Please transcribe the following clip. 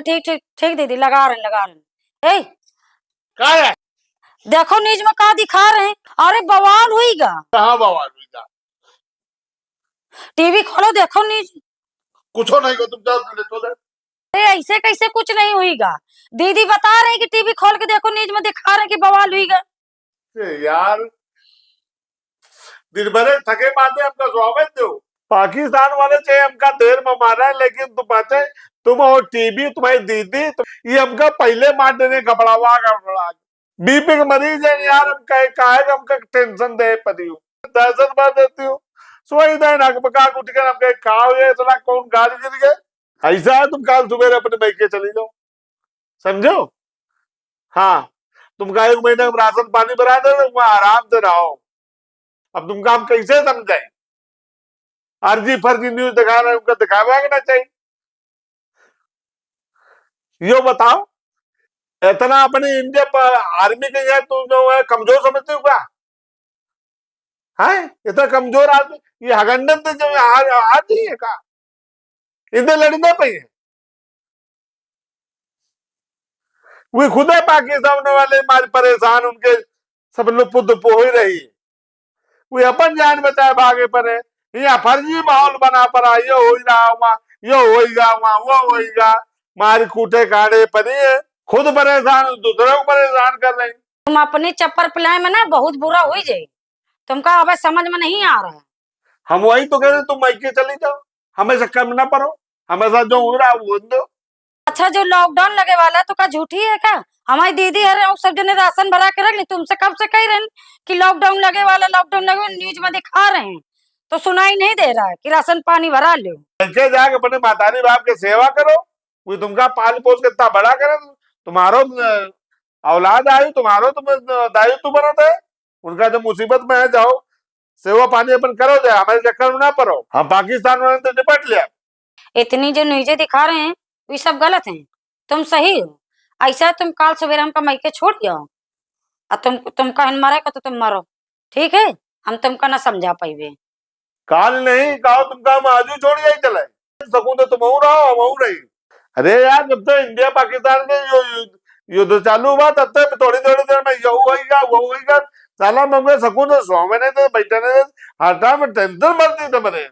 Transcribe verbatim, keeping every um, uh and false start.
ठीक, ठीक, ठीक दीदी, लगा रहे हैं, लगा रहे हैं। ए, का है? देखो news में का दिखा रहे हैं। अरे बवाल हुईगा। कहाँ बवाल हुईगा? टीवी खोलो, देखो news। कुछो नहीं को, तुम जाओ, तुम देखो दे। अरे ऐसे कैसे कुछ नहीं हुईगा? दीदी बता रहे हैं कि टीवी खोल के देखो, news में दिखा रहे हैं कि बवाल हुईगा। ए यार, दिन भरे थके मांदे हमका सोवे दो। पाकिस्तान वाले चाहे हमका देर में मारे, लेकिन तुम बातें, तुम और टीवी, तुम्हारी दीदी, तुम, ये हमका पहले मार देने, गबड़ावा, गबड़ा। बीपी के मरीज है यार, हम कहे, काहे के हमका टेंशन दे पड़ी हो, दहशत भर देती हो। सोई दे ना, हम का उठ के हम कहे, का हो गया इतना, कौन गाड़ी गिर गए? ऐसा है, तुम काल सुबह अपने मायके चली जाओ, समझो? हाँ, तुमका एक महीना का राशन पानी बना दे, तुम आराम से रहो। अब तुमका हम कैसे समझाए? अर्जी फर्जी news दिखा रहे, उनका दिखावे के ना चाहिए। यो बताओ, इतना अपने इंडिया पर आर्मी के यहाँ तुम जो है कमजोर समझते हो क्या? हैं? इतना कमजोर आदमी, ये हगंडन तो जब हार, हार नहीं है का? इधर लड़ने पे है। वे खुदे पाकिस्तान वाले मारे परेशान, उनके सब लुप्पु दुप्पु हो ही रही। वे अपन जान बचाए भागे पड़े। यहाँ फर्जी माहौल बना पड़ा, यो हो ही रहा हुआ, यो हो ही रहा हुआ, वो हो ही रहा। मारी कूटे काटे पड़ी है, खुद परेशान, दूसरे को परेशान कर रही। तुम अपनी चप्पल पिलाए में ना बहुत बुरा हुई जाई। तुमका अबे समझ में नहीं आ रहा है। हम वही तो कह रहे, तुम मायके चली जाओ, हमें चक्कर में ना पड़ो, हमें साथ जो हो रहा है वो दो। अच्छा, जो lockdown लगे वाला है, तो का झूठी है का? हमारी दीदी है, वो सब जने राशन भरा के रख ली। तुमसे कब से कह रहे हैं कि lockdown लगे वाला, lockdown लगे वाला, news में दिखा रहे हैं, तो सुनाई नहीं दे रहा है कि राशन पानी भरा लो। ऐसे जाके अपने मातारी बाप के सेवा करो, वो तुमका पाल पोस के इतना बड़ा करे, तुम्हारो, अ, औलाद आयु, तुम्हारो तुम, अ, दायित्व बनत है। उनका जब मुसीबत में है, जाओ, सेवा पानी अपन करो जाए, हमारे चक्कर में ना पड़ो। हम पाकिस्तान वाले से निपट लिया। इतनी जो news दिखा रहे हैं, वे सब गलत हैं। तुम सही हो। ऐसा तुम काल सवेरे हमका मायके छोड़ जाओ, और तुम, तुमका हम मरे का तो तुम मरो, ठीक है? हम तुमका ना समझा पाइबे। काल नहीं, कहो तुमका हम आजू छोड़ जाए चले। सकून तो तुम हो रहो, हम हो रही। अरे यार, जब तक इंडिया पाकिस्तान के यो युद्ध, युद्ध चालू हुआ, तब तक थोड़ी थोड़ी देर में यो होइगा, वो होइगा। साला मम्मी सकून तो सौ में नहीं तो बैठे नहीं, हर टाइम टेंशन भरती तुम्हारे।